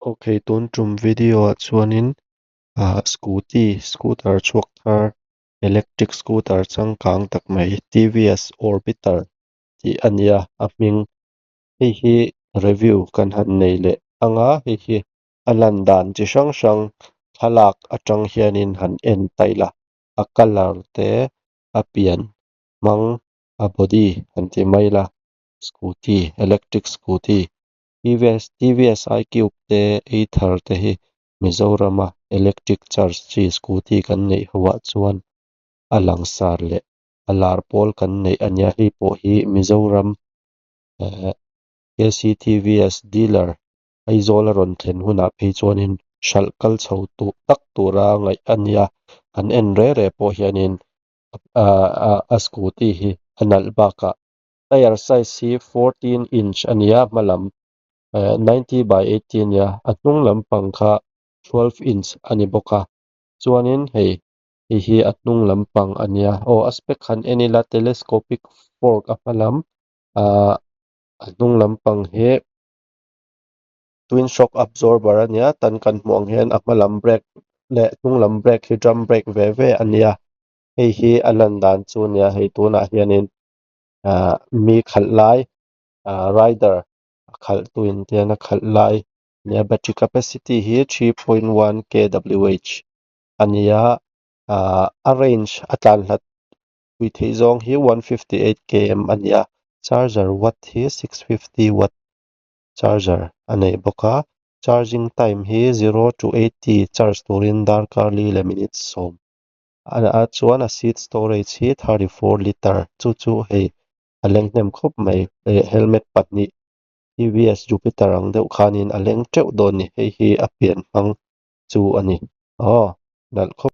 Okay, tun tum video ah chuanin ah scooty scooter chhuak thar electric scooter changkang tak mai TVS Orbiter tih a nia a hming hei hi review kan han nei leh anga hei hi a lan dan chi hrang hrang thlalak atang hianin han en ta ila a colour te a pian hmang a body han ti mai ila scooty electric scooty TVS TVS iCube te Ather te hi Mizorama electric charge chi scooty kan neih ho ah chuan a langsar leh a lar pawl kan neih a nia hei pawh hi Mizoram eh K_C_T_V_S dealer Aizawl a rawn thlen hunah phei chuanin hralh kal chho tuh tak tura ngaih a nia an en re re pawh hianin ah a scooty hi a nalh bakah tyre size hi 14 inch a nia hmalam eh 90 by 80 a nia a hnung lampang kha 12 inch a ni bawk a chuanin hei hei hi a hnung lampang a nia aw a spec han en ila telescopic fork a hma lam ah a hnung lampang hi twin shock absorber a nia tan kan hmuh ang hian a hma lam brake leh hnung lam brake hi drum brake ve ve a nia hei hi a lan dan chu a nia hei tunah hianin ah mi khalh lai ah rider a khalh tu in tian a khalh lai nia battery capacity hi 3.1 kwh a nia ah a range a tlan hlat pui theih zawng hi 158 km a ni a charger watt hi 650 watt charger a nei bawk a charging time hi 0 to 80 charge turin darkar li leh minute sawm a chuan a seat storage hi 34 litre chu chu hei a leng hnem khawp mai eh helmet pahnih TVS Jupiter ang deuh khanin a leng teuh dawn ni hei hi a pian hmang chu a ni aw nalh khawp.